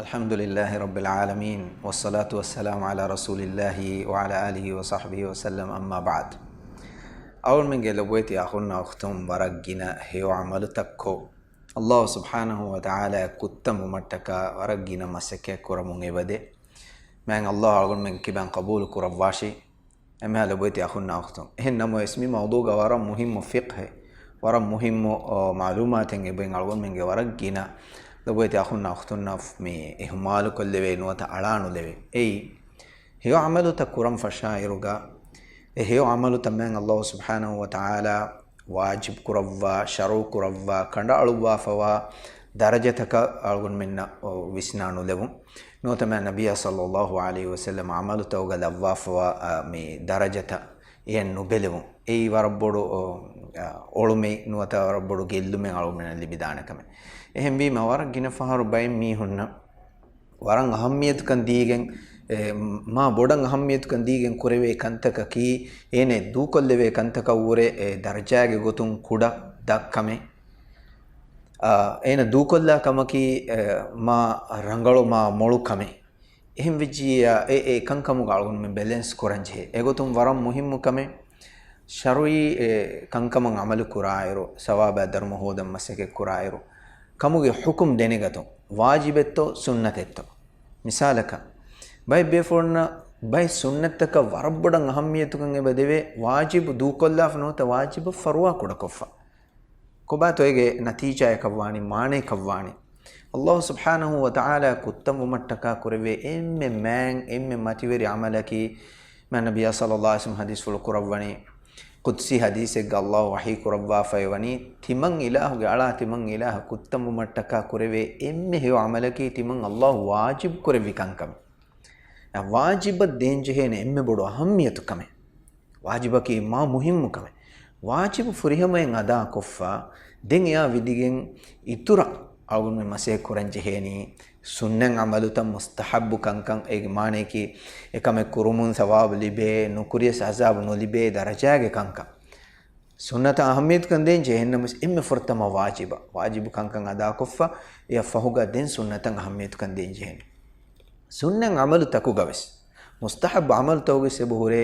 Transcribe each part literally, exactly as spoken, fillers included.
الحمد لله رب العالمين، والصلاة والسلام على رسول الله وعلى آله وصحبه وسلم، أما بعد. އަޅުގަނޑުމެންގެ ލޮބުވެތި އަޚުންނާ އުޚްތުން، ވަރަށް ގިނަ ހެޔޮ ޢަމަލުތައްކޮށް، ﷲ ސުބްޙާނަހޫ ވަތަޢާލާ ކުއްތަންވުމަށްޓަކާ ވަރަށް ގިނަ މަސައްކަތް ކުރަމުން އެބަދޭ. މާތް ﷲ އަޅުގަނޑުމެން ކިބައިން ޤަބޫލު ކުރައްވާށި. އެންމެހާ ލޮބުވެތި އަޚުންނާ އުޚްތުން. އެހެން ނަމަވެސް، މި މައުޟޫޢުގަ ވަރަށް މުހިއްމު ފިޤްހެއް، ވަރަށް މުހިއްމު، އޯ، މަޢުލޫމާތެއް އެބައިން އަޅުގަނޑުމެންގެ ވަރަށް ގިނަ ލޮބުވެތި އަޚުންނާ އުޚްތުންނަށް މި އިހުމާލުކޮށްލެވޭ ނުވަތަ އަޅާނުލެވޭ. އެއީ، ހެޔޮ ޢަމަލުތައް ކުރަން ފަށާއިރުގަ، އެ ހެޔޮ ޢަމަލުތައް މާތް ﷲ ސުބްޙާނަހޫ ވަތަޢާލާ ވާޖިބު ކުރައްވާ، ޝަރުޢު ކުރައްވާ، ކަނޑައަޅުއްވާފަވާ ދަރަޖަތަކަށް އަޅުގަނޑުމެންނަށް ވިސްނާ ނުލެވުން. ނުވަތަ މާތް ނަބިއްޔާ ޞައްލައްލާހު ޢަލައިހި ވަސައްލަމަ ޢަމަލުތަކުގަ ލައްވާފަވާ، އާ، މި ދަރަޖަތައް އެއަށް ނުބެލެވުން. އެއީ ވަރަށް ބޮޑު، އޯ، އާ، އޮޅުމެއް ނުވަތަ ވަރަށް ބޮޑު ގެއްލުމެއް އަޅުގަނޑުމެންނަށް ލިބިދާނެ ކަމެއް. އެހެންވީމަ، ވަރަށް ގިނަ ފަހަރު ބައެއް މީހުންނަށް ވަރަށް އަހައްމިޔަތުކަން ދީގެން، އެ، މާ ބޮޑަށް އަހައްމިޔަތުކަން ދީގެން ކުރެވޭ ކަންތަކަކީ، އޭނަ ދޫކޮށްލެވޭ ކަންތަކަށްވުރެ، އެ، ދަރަޖާގެ ގޮތުން ކުޑަ ދަށް ކަމެއް. އާ، އޭނަ ދޫކޮށްލާ ކަމަކީ، އެ، މާ ރަނގަޅު، މާ މޮޅު ކަމެއް. އެހެން ވެއްޖިއްޔާ، އެ، އެ ކަންކަމުގަ އަޅުގަނޑުމެން ބެލެންސް ކުރަން ޖެހޭ. އެގޮތުން ވަރަށް މުހިއްމު ކަމެއް، ޝަރުޢީ، އެ، ކަންކަމަށް ޢަމަލު ކުރާއިރު، ސަވާބާ ދަރުމަ ހޯދަން މަސައްކަތް ކުރާއިރު، ކަމުގެ ޙުކުމް ދެނެގަތުން، ވާޖިބެއްތޯ ސުންނަތެއްތޯ؟ މިސާލަކަށް، ބައެއް ބޭފުޅުންނަށް ބައެއް ސުންނަތްތަކަށް ވަރަށް ބޮޑަށް އަހައްމިޔަތުކަން އެބަ ދެވޭ، ވާޖިބު ދޫކޮށްލާފަ ނުވަތަ ވާޖިބަށް ފަރުވާ ކުޑަކޮށްފަ. ކޮބާތޯ އޭގެ ނަތީޖާއަކަށްވާނީ، މާނައަކަށްވާނީ؟ ﷲ ސުބްޙާނަހޫ ވަތަޢާލާ ކުއްތަންވުމަށްޓަކާ ކުރެވޭ އެންމެ މާތް، އެންމެ މަތިވެރި ޢަމަލަކީ، މާތް ނަބިއްޔާ ޞައްލައްލާހު ޢަލައިހި ވަސައްލަމަ ޙަދީޘްފުޅު ކުރައްވަނީ، ޤުދްސީ ޙަދީޘެއްގަ ﷲ ވަޙީ ކުރައްވާފައިވަނީ، ތިމަން އިލާހުގެ އަޅާ ތިމަން އިލާހަށް ކުއްތަންވުމަށްޓަކާ ކުރެވޭ އެންމެ ހެޔޮ ޢަމަލަކީ ތިމަން ﷲ ވާޖިބު ކުރެއްވި ކަންކަމެއް. ވާޖިބަށް ދޭންޖެހޭނެ އެންމެ ބޮޑު އަހައްމިޔަތު ކަމެއް. ވާޖިބަކީ މާ މުހިއްމު ކަމެއް. ވާޖިބު ފުރިހަމައިން އަދާކޮށްފަ، ދެން އެއާ ވިދިގެން އިތުރަށް އަޅުގަނޑުމެން މަސައްކަތް ކުރަން ޖެހޭނީ، ސުންނަތް ޢަމަލުތައް މުސްތަޙައްބު ކަންކަން. އޭގެ މާނައަކީ، އެކަމެއް ކުރުމުން ސަވާބު ލިބޭ، ނުކުރިޔަސް ޢަޒާބު ނުލިބޭ ދަރަޖާގެ ކަންކަން. ސުންނަތަށް އަހައްމިޔަތުކަން ދޭން ޖެހެންނަމަވެސް، އެންމެ ފުރަތަމަ ވާޖިބަށް، ވާޖިބު ކަންކަން އަދާކޮށްފަ، އެއަށް ފަހުގަ ދެން ސުންނަތަށް އަހައްމިޔަތުކަން ދޭން ޖެހޭނެ. ސުންނަތް ޢަމަލުތަކުގަވެސް، މުސްތަޙައްބު ޢަމަލުތަކުގަވެސް އެބަހުރޭ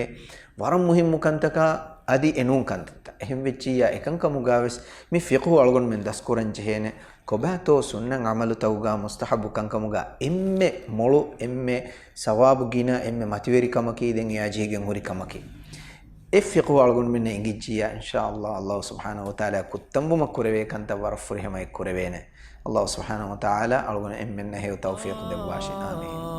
ވަރަށް މުހިއްމު ކަންތަކާ އަދި އެނޫން ކަންތައްތައް. އެހެން ވެއްޖިއްޔާ، އެކަންކަމުގަވެސް މި ފިޤުހު އަޅުގަނޑުމެން ދަސްކުރަން ޖެހޭނެ. ކޮބާތޯ ސުންނަތް ޢަމަލުތަކުގަ މުސްތަޙައްބު ކަންކަމުގަ އެންމެ މޮޅު، އެންމެ ސަވާބު ގިނަ، އެންމެ މަތިވެރި ކަމަކީ ދެން އެއާ ޖެހިގެން ހުރި ކަމަކީ. އެ ފިޤުހު އަޅުގަނޑުމެންނަށް އެނގިއްޖިއްޔާ، އިންޝާﷲ، ﷲ ސުބްޙާނަހޫ ވަތަޢާލާ ކުއްތަންވުމަށް ކުރެވޭ ކަންތައް ވަރަށް ފުރިހަމައަށް ކުރެވޭނެ. ﷲ ސުބްޙާނަހޫ ވަތަޢާލާ އަޅުގަނޑު އެންމެންނަށް ހެޔޮ ތައުފީޤު ދެއްވާށި. އާމީން.